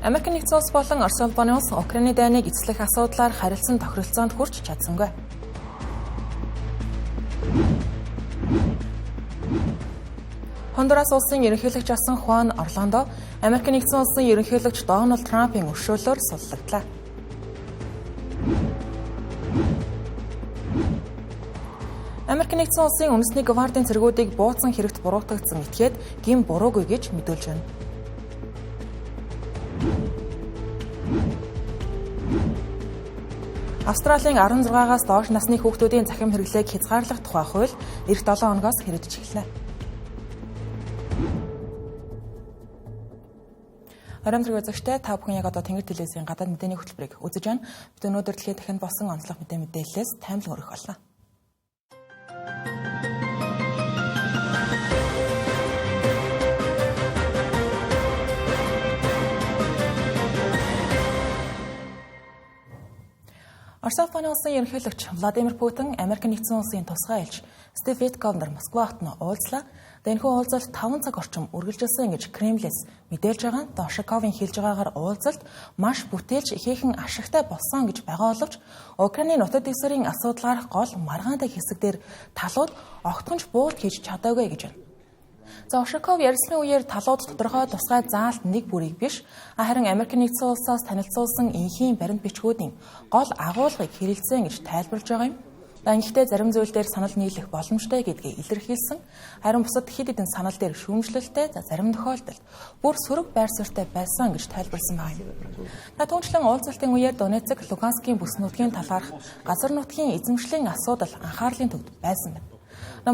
Америк нэгдсэн улс болон Орос улбаны улс Украины дайныг эцэслэх асуудлаар харилцан тохиролцоонд хүрч чадсангүй. Хондурас улсын ерөнхийлөгч асан Хуан Орландо Америк нэгдсэн улсын ерөнхийлөгч Дональд Трампын өршөөлөөр суллагдлаа. Америк нэгдсэн улсын үндэсний гвардын цэргүүдийг бууцсан хэрэгт буруутгагдсан этгээд гэм буруугүй гэж мэдүүлж байна. Австралийн 16-аас доош насны хүүхдүүдийн цахим хэрэглээг хязгаарлах тухай хууль эх 7 хоногоос хэрэгжиж эхэлнэ. Оройн зэрэг үзэгчтэй та бүхэн яг одоо Тэнгэр телевизийн гадаад мэдээний хөтөлбөрийг үзэж байна. Бид өнөөдөр дэлхийн дахинд болсон онцлог мэдээллээс таймлан өргөх болно. Орос улсын улсын ерөнхийлөгч Владимир Путин Америк нэгдсэн улсын тусгай элч Стив Витков нар Москва хотод уулзлаа. Энэхүү уулзалт 5 цаг орчим үргэлжилсэн гэж Кремлээс мэдээлж байгаа. Дошиковын хэлж байгаагаар уулзалт маш бүтээлч ихээхэн ашигтай болсон гэж байгаа боловч Украины нутаг дэвсгэрийн асуудлаарх гол маргаантай хэсэг дээр талууд огтхонч буулт хийж чадаагүй гэж байна. За Ушаков ярилцлагын үеэр талууд тодорхой тусгай заалт нэг бүрийг биш харин Америк нэгдсэн улсаас танилцуулсан энхийн баримт бичгүүдийн гол агуулгыг хэрэглэсэн гэж тайлбарлаж байгаа юм. Гэхдээ зарим зүйл дээр санал нийлэх боломжтой гэдгийг илэрхийлсэн. Харин бусад хэд хэдэн санал дээр шүүмжлэлтэй, зарим тохиолдолд бүр сөрөг байр суурьтай байсан гэж тайлбарласан байна. Түүнчлэн уулзалтын үеэр Донецк, Луганскийн бүс нутгийн талаарх газар нутгийн эзэмшлийн асуудал анхаарлын төвд байсан байна.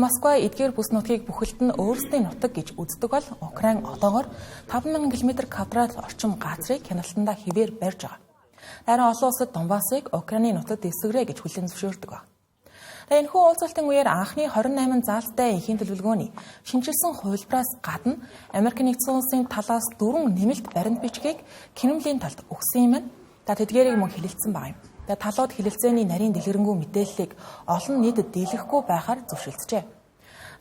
Москва эдгээр бүс нутгийг бүхэлд нь өөрсдийн нутаг гэж үздэг бол Украин одоогоор 5000 км квадрат орчим газрыг хяналтандаа хэвээр барьж байгаа. Харин олон улсад Донбассыг Украины нутаг дэвсгэрээ гэж хүлээн зөвшөөрдөг байна. Энэхүү уулзалтын үеэр анхны 28 заалттай энхийн төлөвлөгөөний шинэчилсэн хувилбараас гадна Америк нэгдсэн улсын талаас 4 нэмэлт баримт бичгийг Кремлийн талд өгсөн юм байна. Тэдгээрийг мөн хэлэлцсэн байгаа юм. Талууд хэлэлцээний нарийн дэлгэрэнгүй мэдээллийг олон нийтэд дийлэхгүй байхаар зөвшөлдөжээ.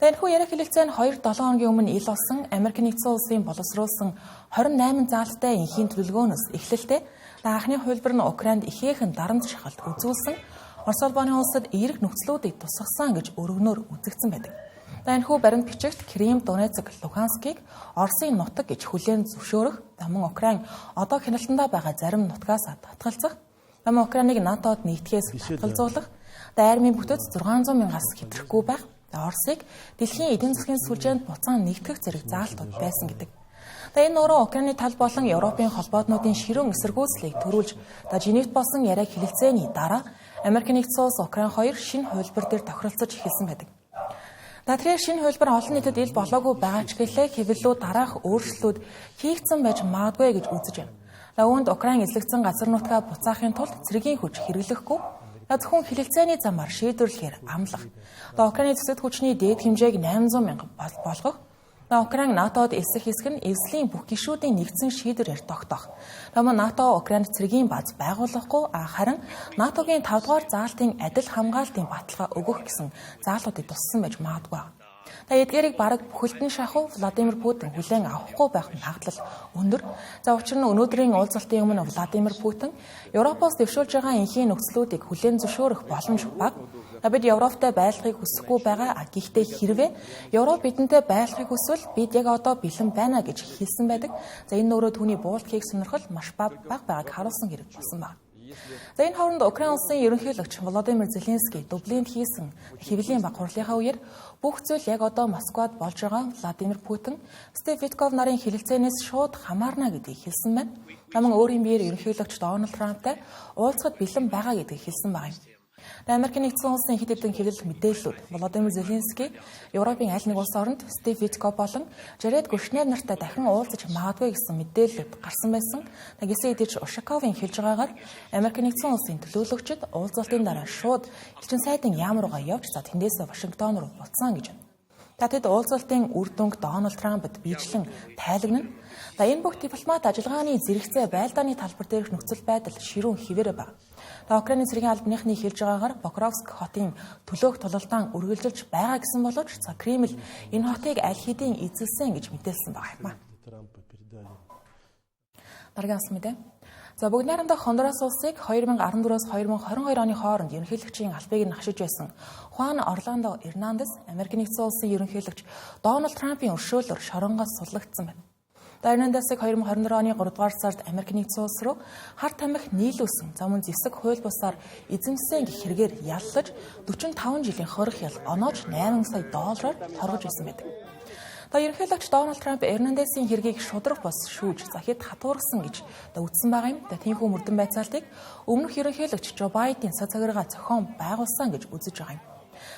Энэхүү яриа хэлэлцээ нь 2-7 хоногийн өмнө ил болсон Америк нэгдсэн улсын боловсруулсан 28 заалттай энхийн төлөвлөгөөнөөс эхлэлтэй анхны хувилбар нь Украинд ихээхэн дарамт шахалт үзүүлсэн Орос улбаны улсад эерэг нөхцлүүдийг тусгасан гэж өргөнөөр үзэгдсэн байдаг. Энэхүү баримт бичигт Крим, Донецк, Луганскийг Оросын нутаг гэж хүлээн зөвшөөрөх, мөн Украин одоо хяналтандаа байгаа зарим нутгаас татгалзах, мөн Украиныг НАТО-д нэгдэхээс татгалзуулах, армийн бүтэц 600 мянгаас хэтрэхгүй байх, Оросыг дэлхийн эдийн засгийн сүлжээнд буцаан нэгтгэх зэрэг заалтууд байсан гэдэг. Энэ нөрөө Украины тал болон Европын холбоотнуудын ширүүн эсэргүүцлийг төрүүлж Женевт болсон яриа хэлэлцээний дараа Америк нэгдсэн улс Украин хоёр шинэ хувилбар дээр тохиролцож эхэлсэн байдаг. Тэгэхээр шинэ хувилбар олон нийтэд ил болоогүй байгаа ч гэлээ хэвлэлүүд дараах өөрчлөлүүд хийгдсэн байж магадгүй гэж үзэж байна. Үүнд Украин эзлэгдсэн газар нутгаа буцаахын тулд цэргийн хүч хэрэглэхгүй, зөвхөн хэлэлцээний замаар шийдвэрлэхээр амлах. Украины төсөд хүчний дээд хэмжээг 800 мянга болгох. Украин НАТО-д элсэх хэсэг нь эвслийн бүх гишүүдийн нэгдсэн шийдвэрээр тогтоох. Мөн НАТО Украинд цэргийн бааз байгуулахгүй, харин НАТО-гийн 5 дугаар заалтын адил хамгаалтын баталгаа өгөх гэсэн заалуудыг туссан байж магадгүй. Эдгээрийг бараг бүхэлд нь шахуу Владимир Путин хүлээн авахгүй байх магадлал өндөр. За учир нь өнөөдрийн уулзалтын өмнө Владимир Путин Европоос дэвшүүлж байгаа энхийн нөхцлүүдийг хүлээн зөвшөөрөх боломж бага. Бид Европтой байлахыг хүсэхгүй байгаа. Гэхдээ хэрвээ Европ бидэнтэй байлахыг хүсвэл бид яг одоо бэлэн байна гэж хэлсэн байдаг. За энэ нөрөө түүний буулт хийх сонирхол маш бага байгааг харуулсан хэрэг болсон байна. За энэ хооронд Украин улсын ерөнхийлөгч Володимир Зеленский Дублинд хийсэн хэвлэлийн баг хурлынхаа үеэр бүх зүйл яг одоо Москвад болж байгаа Владимир Путин, Стив Витков нарын хэлэлцээнээс шууд хамаарна гэдгийг хэлсэн байна. Мөн өөрийн биеэр ерөнхийлөгч Дональд Трамптай уулзахад бэлэн байгаа гэдгийг хэлсэн байгаа юм. Америк нэгдсэн улсын хэд хэдэн хэвлэл мэдээллүүд Володимир Зеленский Европын аль нэг улс оронд Стив Витков болон Жаред Кушнер нартай дахин уулзаж магадгүй гэсэн мэдээлэлд гарсан байсан. Гэсэн хэдий ч Ушаковын хэлж байгаагаар Америк нэгдсэн улсын төлөөлөгчид уулзалтын дараа шууд элчин сайдын яам руугаа явж за тэндээс Вашингтон руу буцсан гэж байна. Тэд уулзалтын үр дүнг Дональд Трампд биечлэн тайлагнана. Энэ бүх дипломат ажиллагааны зэрэгцээ байлдааны талбар дээрх нөхцөл байдал ширүүн хэвээрээ байна. Украины цэргийн албаныхны хэлж байгаагаар Покровск хотын төлөөх тулалдаан үргэлжилж байгаа гэсэн боловч Кремль энэ хотыг аль хэдийн эзэлсэн гэж мэдээлсэн байгаа юм. Дараагийн ас мэдээ. За бүгд найрамдах Хондурас улсыг 2014-өөс 2022 оны хооронд ерөнхийлөгчийн албыг нь хашиж байсан Хуан Орландо Эрнандес Америк нэгдсэн улсын ерөнхийлөгч Дональд Трампын өршөөлөөр шоронгоос суллагдсан байна. Эрнандесыг 2024 оны 3 дугаар сард Америк нэгдсэн улс руу хар тамхи нийлүүлсэн, за мөн зэвсэг хууль бусаар эзэмсэн гэх хэрэгээр яллаж 45 жилийн хорих ял оноож 8 сая доллараар торгож байсан байдаг. Одоо ерөнхийлөгч Дональд Трамп Эрнандесийн хэргийг шударга бос шүүж за хэд хатуурсан гэж одоо үздсэн байгаа юм. Одоо тийхүү мөрдөн байцаалтыг өмнөх ерөнхийлөгч Жо Байден цаг цагаараа зохион байгуулсан гэж үзэж байгаа юм.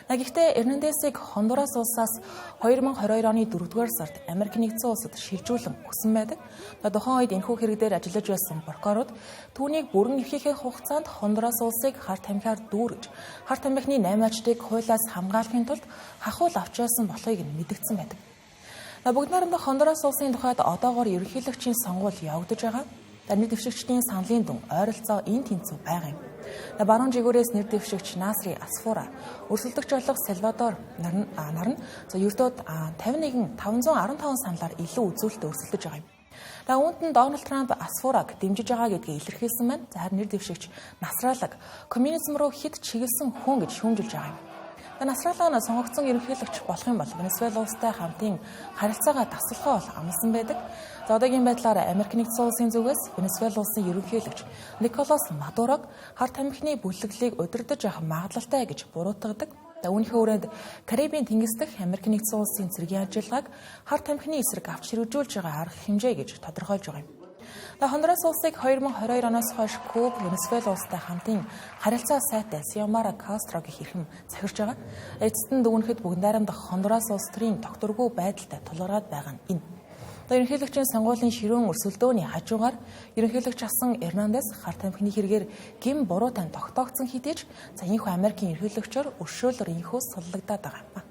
Гэхдээ Эрнандесийг Хондурас улсаас 2022 оны 4-р сард Америк нэгдсэн улсад шилжүүлэн өгсөн байдаг. Тухайн үед энэхүү хэрэг дээр ажиллаж байсан прокурорууд түүнийг бүрэн эрхийнхээ хугацаанд Хондурас улсыг хар тамхиар дүүргэж, хар тамхины 8 ажлыг хуулиас хамгаалахын тулд хахуул авч байсан болохыг нь мэдгдсэн байдаг. Бүгд найрамдах Хондурас улсын тухайд одоогоор ерөнхийлөгчийн сонгуул явагдаж байгаа. Нэр дэвшигчдийн саналын дүн ойролцоо энэ тэнцүү байгаа юм. Баруун жигүүрээс нэр дэвшигч Насри Асфура, өрсөлдөгч болох Сальвадор нар нь ердөө 51 515 саналаар илүү үзүүлэлт өрсөлдөж байгаа юм. Үүнд нь Дональд Трамп Асфураг дэмжиж байгаа гэдгийг илэрхийлсэн байна. Харин нэр дэвшигч Насралаг коммунизм руу хэд чиглэсэн хүн гэж шүүмжилж байгаа юм. Насралаа нь сонгогдсон ерөнхийлөгч болох юм бол Венесуэла улстай хамтын харилцаагаа таслахаа бол амласан байдаг. За одоогийн байдлаар Америк нэгдсэн улсын зүгээс Венесуэла улсын ерөнхийлөгч Николас Мадурог хар тамхины бүлэглэлийг удирдах явах магадлалтай гэж буруутгадаг. Үүнийхээ хүрээнд Карибын тэнгис дэх Америк нэгдсэн улсын цэргийн ажиллагааг хар тамхины эсрэг авч хэрэгжүүлж байгаа арга хэмжээ гэж тодорхойлж байгаа юм. Хондурас улсыг 2022 оноос хойш Куб, Венесуэла улстай хамтын харилцаа сайтай Сиомара Кастро гэх эрхэм захирч байгаа. Эцэст нь дүгнэхэд бүгд найрамдах Хондурас улс төрийн тогтворгүй байдалтай тулгараад байгаа нь энэ. Ерөнхийлөгчийн сонгуулийн ширүүн өрсөлдөөний хажуугаар ерөнхийлөгч асан Эрнандес хар тамхины хэрэгээр гэм буруутай тогтоогдсон хэдий ч за энэхүү Америкийн ерөнхийлөгчөөр өршөөлөөр энэхүү суллагдаад байгаа юм.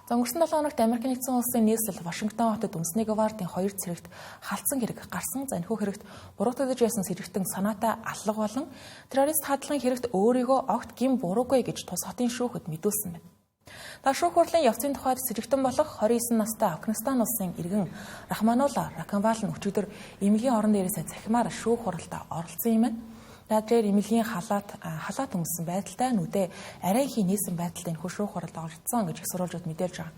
За өнгөрсөн 7 хоногт Америк нэгдсэн улсын нийслэл Вашингтон хотод үндэсний гвардын 2 цэрэгт халдсан хэрэг гарсан. За энэхүү хэрэгт буруутгаж байсан сэжигтэн санаатай аллага болон террорист хадлагын хэрэгт өөрийгөө огт гэм буруугүй гэж тус хотын шүүхэд мэдүүлсэн байна. Та шүүх хурлын явцын тухайд сэжигтэн болох 29 настай Афганистан улсын иргэн Рахманулла Раканвал нь өчигдөр эмнэлгийн орон дээрээс захимаар шүүх хуралдаа оролцсон юм байна. Дадрээр эмнэлгийн халаат өмссөн байдалтай нүдэ арай хий нээсэн байдалтай энэхүү шүүх хуралд оролцсон гэж их сурвалжууд мэдээлж байгаа.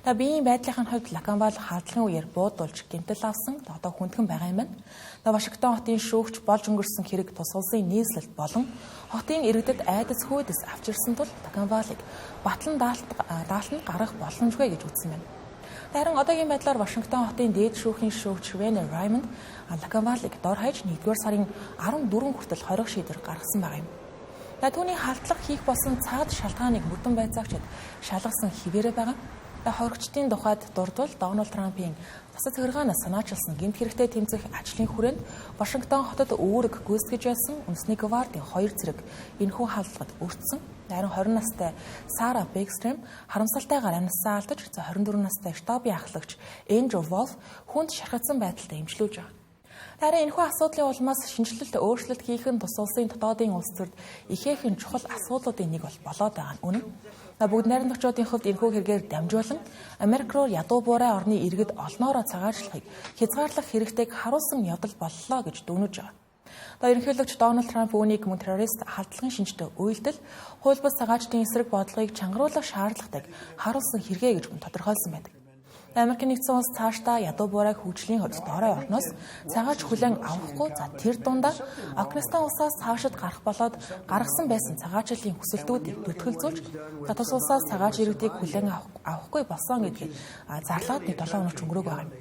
Та биеийн байдлынхаа хувьд Лаканвал халдлагын үеэр буудулж гэмтэл авсан одоо хүндхэн байгаа юм байна. Та Вашингтон хотын шүүгч болж өнгөрсөн хэрэг тус улсын нийслэлд болон хотын иргэдэд айдас хүйдэс авчирсан тул Лаканвалыг батлан даалтанд гаргах боломжгүй гэж үзсэн байна. Харин одоогийн байдлаар Вашингтон хотын дээд шүүхийн шүүгч Венер Раймонд Лаканвалыг дор хаяж 1-р сарын 14 хүртэл хорих шийдвэр гаргасан байгаа юм. Түүний халдлага хийх болсон цаад шалтгааныг мөрдөн байцаагчид шалгасан хിവэрэ байгаа. Хоригчдын тухайд дурдвал Дональд Трампын засаг захиргаанаас санаачилсан гэмт хэрэгтэй тэмцэх ажлын хүрээнд Вашингтон хотод үүрэг гүйцэтгэж байсан үндэсний гвардын 2 цэрэг энэхүү халдлагад өртсөн. Харин 20 настай Сара Бекстрем харамсалтайгаар амьсаа алдаж, 24 настай штабын ахлагч Эндрю Волф хүнд шархагдсан байдалтай эмчлүүлж байгаа. Харин энэхүү асуудлын улмаас шинэчлэлт өөрчлөлт хийх нь тус улсын дотоодын улс төрд ихээхэн чухал асуудлуудын нэг болоод байгаа нь үнэн. Бүгд найрамдагчдын хувьд энэхүү хэрэгээр дамжуулан Америк руу ядуу буурай орны иргэд олноороо цагаачлахыг хязгаарлах хэрэгтэйг харуулсан явдал боллоо гэж дүгнэж байгаа. Ерөнхийлөгч Дональд Трамп үүнийг мөн террорист халдлагын шинжтэй үйлдэл, хууль бус цагаачдын эсрэг бодлогыг чангаруулах шаардлагатайг харуулсан хэрэгэ гэж тодорхойлсон байдаг. Америк нэгдсэн улс цаашдаа ядуу буурайг хөгжлийн хувьд дорой орноос цагаач хүлээн авахгүй, за тэр дундаа Афганистан улсаас цаашид гарах болоод гаргасан байсан цагаачлалын хүсэлтүүдийг зүтгэлзүүлж тус улсаас цагаач иргэдийг хүлээн авахгүй болсон гэдгийг зарлаад нэг 7 хоног өнгөрөөг байгаа юм.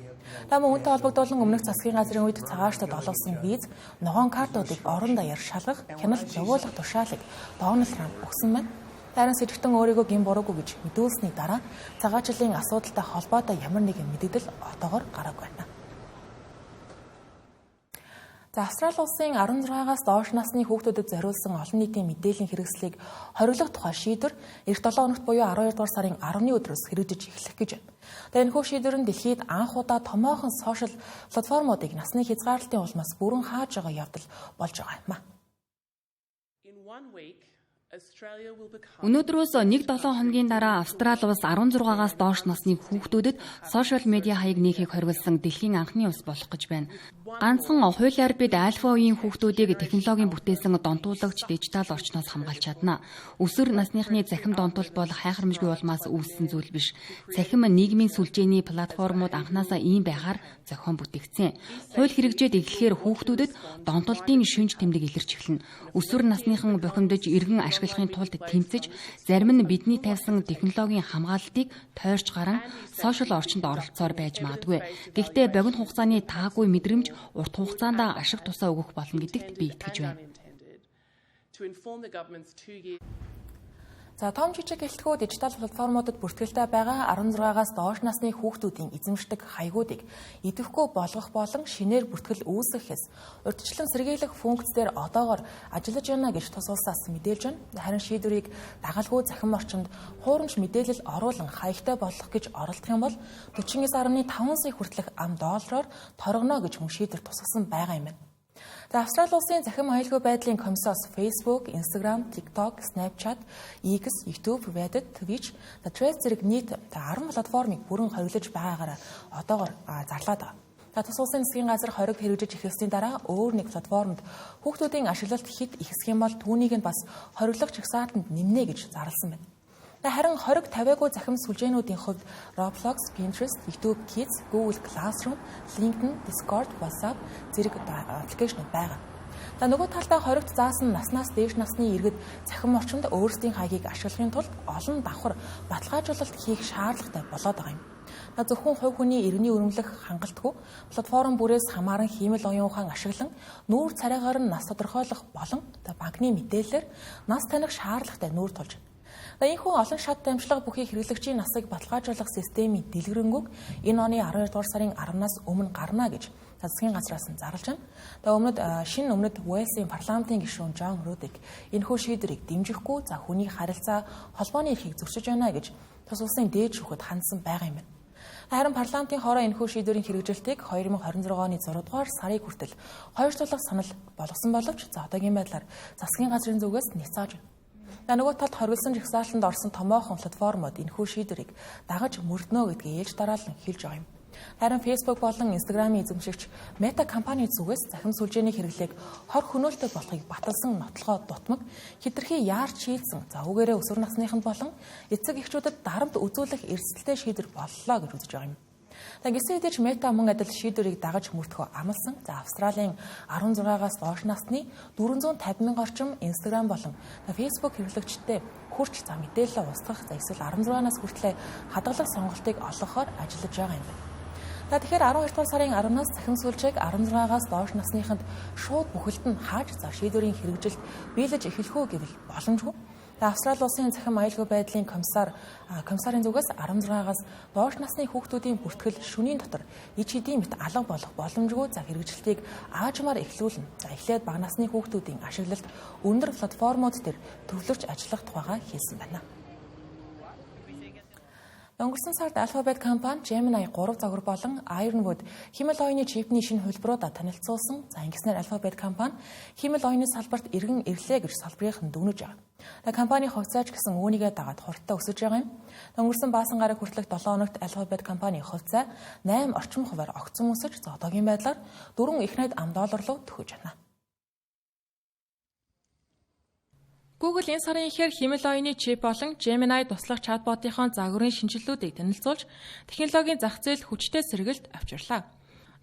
Та мөн үүнтэй холбогдуулан өмнөх засгийн газрын үед цагаачтад олгосон виз, ногоон картуудыг орон даяар шалгах, хяналт явуулах тушаалыг Дональд Трамп өгсөн байна. Харин сэжигтэн өөрийгөө гэм буруугүй гэж мэдүүлсэний дараа цагаачлалын асуудалтай холбоотой ямар нэгэн мэдээлэл одоогоор гараагүй байна. За Австрали улсын 16-аас доош насны хүүхдүүдэд зориулсан олон нийтийн мэдээллийн хэрэгслийг хориглох тухай шийдвэр эх 7 хоногт буюу 12 дугаар сарын 10-ны өдрөөс хэрэгжиж эхлэх гэж байна. Тэгээ энэхүү шийдвэр нь дэлхийд анх удаа томоохон сошиал платформуудыг насны хязгаарлалтын улмаас бүрэн хааж байгаа явдал болж байгаа юм а. Өнөөдрөөс 1-7 хоногийн дараа Австрали улс 16-аас доош насны хүүхдүүдэд сошиал медиа хаяг нээхийг хориглосон дэлхийн анхны улс болох гэж байна. Ганцхан хуулиар бид альфа үеийн хүүхдүүдийг технологийн бүтээсэн донтуулагч дижитал орчноос хамгаалж чадна. Өсвөр насныхны захим донтол бол хайхрамжгүй улмаас үүссэн зүйл биш. Цахим нийгмийн сүлжээний платформуд анхнаасаа ийм байхаар зохион бүтээгдсэн. Хууль хэрэгжээд эхлэхээр хүүхдүүдэд донтолтын шинж тэмдэг илэрч эхэлнэ. Өсвөр насныхан бухимдаж эргэн ашиглахын тулд тэмцэж, зарим нь бидний тавьсан технологийн хамгаалалтыг тойрч гаран сошиал орчинд оролцсоор байж магадгүй. Гэхдээ богино хугацааны таагүй мэдрэмж урт хугацаанд ашиг тусаа өгөх болно гэдэгт би итгэж байна. За том жижиг гэлтгүү дижитал платформудад бүртгэлтэй байгаа 16-аас доош насны хүүхдүүдийн эзэмшдэг хаягуудыг идэвхгүй болгох болон шинээр бүртгэл үүсгэхээс урьдчилан сэргийлэх функцээр одоогор ажиллаж байна гэж тус улсаас мэдээлж байна. Харин шийдвэрийг дагалгүй захим орчинд хуурамч мэдээлэл оруулан хаягтай болгох гэж оролдох юм бол 49.5 сая хүртэлх ам доллараар торгоно гэж мөн шийдвэр тусгасан байгаа юм байна. За Австрали улсын захим аюулгүй байдлын комиссоос Facebook, Instagram, TikTok, Snapchat, X, YouTube, Reddit, Twitch, Threads зэрэг нийт 10 платформыг бүрэн хориглож байгаагаараа одоогор зарлаад байгаа. За тус улсын засгийн газар хориг хэрэгжиж эхэлсний дараа өөр нэг платформд хүүхдүүдийн ашиглалт хэд ихэсэх юм бол түүнийг нь бас хориглох жагсаалтанд нэмнэ гэж зарласан байна. Харин хориг тавиагүй захим сүлжээнүүдийн хувьд Roblox, Pinterest, YouTube Kids, Google Classroom, LinkedIn, Discord, WhatsApp зэрэг аппликейшнууд байгаа. За нөгөө талдаа хоригт заасан наснаас дээш насны иргэд захим орчинд өөрсдийн хаягийг ашиглахын тулд олон давхар баталгаажуулалт хийх шаардлагатай болоод байгаа юм. Зөвхөн хувь хүний иргэний өрөмлөх хангалтгүй платформ бүрээс хамааран хиймэл оюун ухаан ашиглан нүүр царайгаар нь нас тодорхойлох болон банкны мэдээллээр нас таних шаардлагатай нүүр тулж байна. Энэхүү олон шат дамжлага бүхий хэрэглэгчийн насыг баталгаажуулах системийн дэлгэрэнгүй энэ оны 12 дугаар сарын 10-наас өмнө гарна гэж засгийн газраас нь зарлж байна. Өмнөд шинэ өмнөд Уэльсийн парламентын гишүүн Джон Рудик энэхүү шийдвэрийг дэмжихгүй за хүний харилцаа холбооны эрхийг зөрчиж байна гэж тус улсын дээд шүүхэд хандсан байгаа юм байна. Харин парламентын хороо энэхүү шийдвэрийн хэрэгжилтийг 2026 оны 6 дугаар сарыг хүртэл хоёр тулах санал болгосон боловч за одоогийн байдлаар засгийн газрын зүгээс няцааж байна. Нөгөө талд хориглосон жагсаалтанд орсон томоохон платформуд энэхүү шийдвэрийг дагаж мөрднө гэдгийг ээлж дараалан хэлж байгаа юм. Харин Facebook болон Instagram-ийн эзэмшигч Meta компани зүгээс захим сүлжээний хэрэглээг хор хөнөөлтэй болохыг баталсан нотлогоо дутмаг хэтэрхий яарч шийдсэн. За үүгээрээ өсвөр насныханд болон эцэг эхчүүдэд дарамт үзүүлэх эрсдэлтэй шийдвэр боллоо гэж үзэж байгаа юм. Гэсэн хэдий ч Meta мөн адил шийдвэрийг дагаж мөрдөхөө амласан. За Австралийн 16-аас доош насны 450 мянган орчим Instagram болон Facebook хэрэглэгчтэй хурц за мэдээлэл устгах за эсвэл 16 нас хүртлээр хадгалах сонголтыг олгохоор ажиллаж байгаа юм байна. За тэгэхээр 12 дугаар сарын 10-наас захим сүлжээг 16-аас доош насныханд шууд бүхэлд нь хааж за шийдвэрийн хэрэгжилт биелэж эхлэх үү гэвэл боломжгүй. Австрали улсын захим аюулгүй байдлын комиссарын зүгээс 16-аас доош насны хүүхдүүдийн бүртгэл шөнийн дотор ич хэдийн мэт алга болох боломжгүй за хэрэгжилтийг аажмаар эхлүүлнэ. За эхлээд бага насны хүүхдүүдийн ашиглалт өндөр платформуд дээр төвлөрч ажиллах тухайга хэлсэн байна. Өнгөрсөн сард Alphabet компани Gemini 3 загвар болон Ironwood хиймэл оюуны чипний шинэ хувилбаруудаа танилцуулсан. За ингэснээр Alphabet компани хиймэл оюуны салбарт эргэн ирлээ гэж салбарынхан дүгнэж байгаа. Компани хувьцаач гэсэн үүнийгээ дагаад хурдтай өсөж байгаа юм. Өнгөрсөн баасан гараг хүртэлх 7 хоногт Alphabet компани хувьцаа 8 орчим хувиар огцом өсөж, за одоогийн байдлаар 4 их найд ам доллар руу төхөж байна. Google энэ сарын ихээр хиймэл оюуны чип болон Gemini туслах чатботынхон загварын шинэчлэлүүдийг танилцуулж, технологийн зах зээл хүчтэй сэргэлт авчирлаа.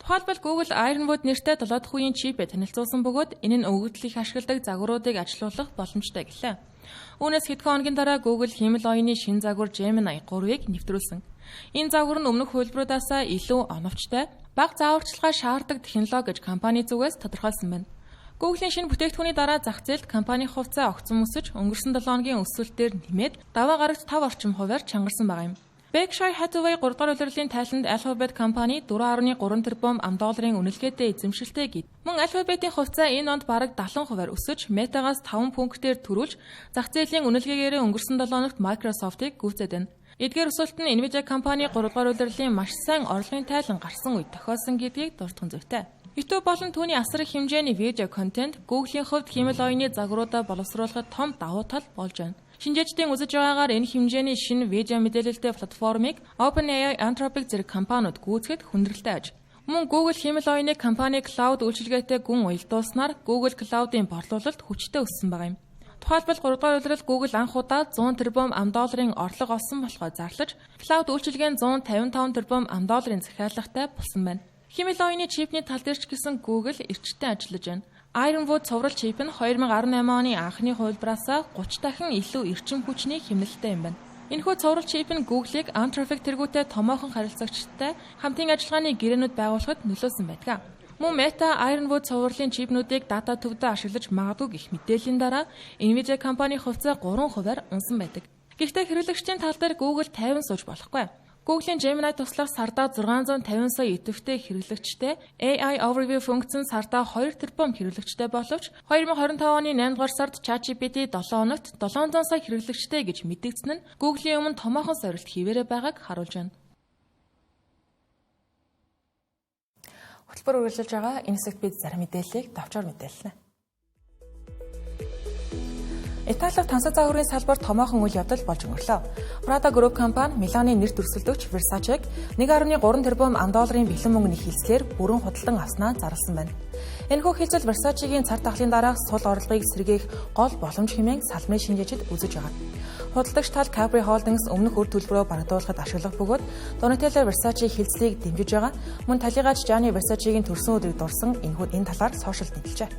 Тухайлбал Google Ironwood нэртэй 7 дахь үеийн чипээ танилцуулсан бөгөөд энэ нь өгөгдлийг ашигладаг загваруудыг ажилуулах боломжтой гэлээ. Үүнээс хэдхэн хоногийн дараа Google хиймэл оюуны шинэ загвар Gemini 3-ыг нэвтрүүлсэн. Энэ загвар нь өмнөх хувилбаруудаасаа илүү оновчтой, бага зааварчилгаа шаарддаг технологи гэж компани зүгээс тодорхойлсон байна. Google-ийн шинэ бүтээгдэхүүний дараа зах зээлд компани хувьцаа огцом өсөж, өнгөрсөн 7 хоногийн өсөлтөөр нэмээд даваа гарагт 5 орчим хувиар чангарсан байгаа юм. Berkshire Hathaway 3 дугаар улирлын тайланд Alphabet компани 4.3 тэрбум ам долларын үнэлгээтэй эзэмшилтэй гэд. Мөн Alphabet-ийн хувьцаа энэ онд бараг 70 хувиар өсөж, Meta-гаас 5 пунктээр төрүүлж, зах зээлийн үнэлгээгээрээ өнгөрсөн 7 хоногт Microsoft-ыг гүйцээд байна. Эдгээр өсөлт нь Nvidia компани 3 дугаар улирлын маш сайн орлогын тайлан гарсан үед тохиолсон гэдгийг дурдах зүйтэй. YouTube болон түүний асар их хэмжээний видео контент Google-ийн хувьд хиймэл оюуны загваруудаа боловсруулахад том давуу тал болж байна. Шинжээчдийн үзэж байгаагаар энэ хэмжээний шинэ видео мэдээлэлтэй платформыг OpenAI, Anthropic зэрэг компаниуд гүйцэхэд хүндрэлтэй аж. Мөн Google хиймэл оюуны компани Cloud үйлчилгээтэй гүн уялдуулснаар Google Cloud-ын борлуулалт хүчтэй өссөн байгаа юм. Тухайлбал 3 дугаар улирал Google анх удаа 100 тэрбум ам.долларын орлого олсон болохоо зарлаж, Cloud үйлчилгээ нь 155 тэрбум ам.долларын захиалгатай болсон байна. Хиймэл оюуны чипний тал дээр ч гэсэн Google эрчтэй ажиллаж байна. Ironwood цуврал чип нь 2018 оны анхны хувилбараасаа 30 дахин илүү эрчим хүчний хэмнэлттэй юм байна. Энэхүү цуврал чип нь Google-ыг Anthropic тэргүүтэй томоохон харилцагчтай хамтын ажиллагааны гэрээнүүд байгуулахад нөлөөлсөн байдаг. Мөн Meta Ironwood цувралын чипнүүдийг дата төвдөө ашиглаж магадгүй гэх мэдээллийн дараа Nvidia компани хувьцаа 3%-аар унсан байдаг. Гэхдээ хэрэглэгчдийн тал дээр Google 50 сууж болохгүй. Google-ийн Gemini туслах сардаа 650 сая идэвхтэй хэрэглэгчтэй AI Overview функц нь сардаа 2 тэрбум хэрэглэгчтэй боловч 2025 оны 8 дугаар сард ChatGPT 7 хоногт 700 сая хэрэглэгчтэй гэж мэдэгдсэн нь Google-ийн өмнө томоохон сорилт хийвээрээ байгааг харуулж байна. Хөтөлбөр үргэлжилж байгаа энэ хэсэгт бид зарим мэдээллийг товчоор мэдээлнэ. Италид тансаг загварын салбарт томоохон үйл явдал болж өнгөрлөө. Prada Group компани Миланы нэр төрсөлдөгч Versace-г 1.3 тэрбум ам.долларын бэлэн мөнгөний хилцлээр бүрэн худалдан авснаа зарласан байна. Энэхүү хилцэл Versace-гийн цар тахлын дараах сул орлогыг сэргээх гол боломж хэмээн салмын шинжээчид үзэж байгаа. Худалдагч тал Capri Holdings өмнөх үр төлбөрөө барагдуулахад ашиглах бөгөөд Donatella Versace хилцлийг дэмжиж байгаа. Мөн талигаач Gianni Versace-гийн төрсөн өдрийг дурсан энэхүү энэ талаар сошиалд нийтлжээ.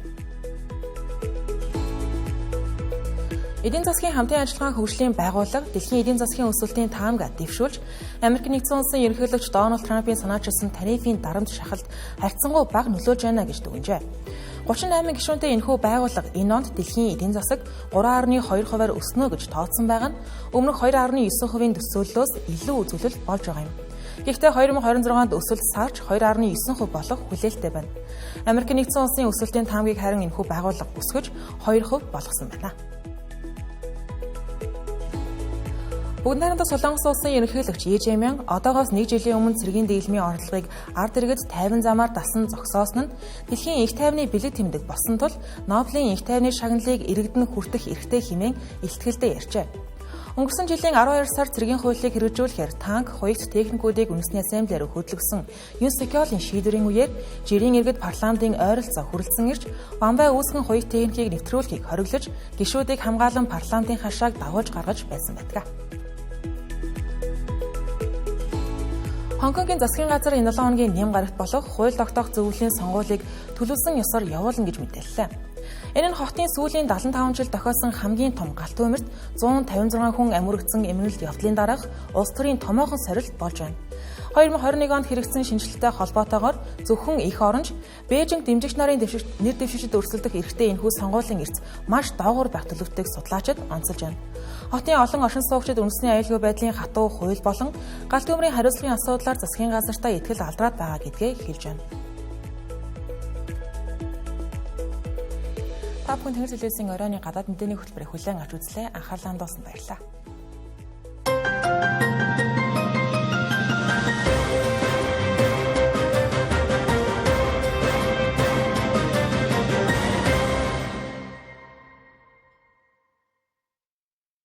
Эдийн засгийн хамтын ажиллагаан хөгжлийн байгууллага дэлхийн эдийн засгийн өсөлтийн таамгаа дэвшүүлж, Америк нэгдсэн улсын ерөнхийлөгч Дональд Трампын санаачилсан тарифын дарамт шахалт харьцангуй бага нөлөөлж байна гэж дүгнжээ. 38 гишүүнтэй энэхүү байгууллага энэ онд дэлхийн эдийн засаг 3.2%-аар өснө гэж тооцсон байгаа нь өмнөх 2.9%-ийн төсөөллөөс илүү үзүүлэлт болж байгаа юм. Гэхдээ 2026 онд өсөлт сарж 2.9% болох хүлээлттэй байна. Америк нэгдсэн улсын өсөлтийн таамгийг харин энэхүү байгууллага өсгөж 2% болгосон байна. Бүгд найрамдах Солонгос улсын ерөнхийлөгч Ли Жэ Мён одоогоос нэг жилийн өмнө цэргийн дэглэмийн орлогыг ард иргэд 50 замаар дасан зогсоосон нь дэлхийн их тайвны бэлэг тэмдэг болсон тул Нобелийн их тайвны шагналыг иргэд нь хүртэх эрхтэй хэмээн илтгэлдээ ярьжээ. Өнгөрсөн жилийн 12 сард цэргийн хуулийг хэрэгжүүлэхээр танк, хуягт техникүүдийг үндэсний ассамблеэр хөдөлгөсөн Юн Сокиолын шийдвэрийн үеэр жирийн иргэд парламентын ойролцоо хүрэлцэн ирж Бамбай үүсгэн хуягт техникийг нэвтрүүлэхийг хориглож гишүүдийг хамгаалан парламентын хашааг дагуулж гаргаж байсан байдаг. Хонконгийн засгийн газар энэ 7 хоногийн нэм гарагт болох хууль тогтоох зөвлөлийн сонгуулийг төлөвлөсөн ёсоор явуулна гэж мэдээллээ. Энэ нь хотын сүүлийн 75 жил тохиолсон хамгийн том галт төмөрт 156 хүн амирэгдсэн эмнэлт явдлын дараах улс төрийн томоохон сорилт болж байна. 2021 онд хэрэгжсэн шинэчлэлтэй холбоотойгоор зөвхөн их оронч Бээжинг дэмжигч нарын нэр дэвшигчид өрсөлдөх эрхтэй энэхүү сонгуулийн эрс маш доогуур байх төлөвтэйг судлаачид онцолж байна. Хотын олон оршин суугчид үндэсний аюулгүй байдлын хатуу хууль болон галт төмрийн хариуцлагын асуудлаар засгийн газартаа итгэл алдраад байгаа гэдгээ хэлж байна. Та бүхэн Тэнгэр телевизийн оройн гадаад мэдээний хөтөлбөрийг хүлээн авч үзлээ. Анхаарлаа хандуулсанд баярлалаа.